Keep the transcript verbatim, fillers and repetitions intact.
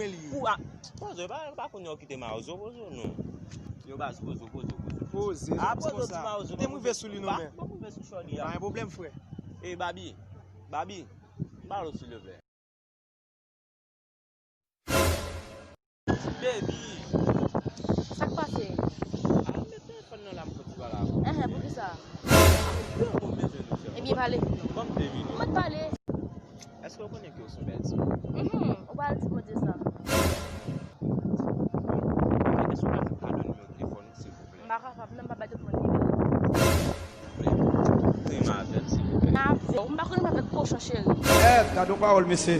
Mwen li ye. Pou a. Pozo, pa, pa konn yo kite mawozo, pozo, non. Yo baz, pozo, pozo, pozo. Poze, ah, pozo, ti mawozo. Kite m rive sou li, non, men. Bon, rive sou chòdi a. Pa gen pwoblèm, frè. E, Babi, Babi, m pale w, silvouplè. Baby. Sa k pase? Ah, met telefòn nan la, m fò ti pale avè w. Enhen, poukisa? Ah, men mwen bezwen nou, sè. Ebyen, pale. Ban m de minit. Mwen pale. Èske w konnen ke w se yon bèl ti moun? Mhm, ou pa al di Bondye sa. Èske w ka fè kado nimewo telefòn ou, silvouplè? M pa kapab, non, m pa bay tout moun nimewo. Silvouplè. Premye avè m, silvouplè. Avè w. M pa konn avèk kochon, cheri. Eh, gade yon pawòl, mesye.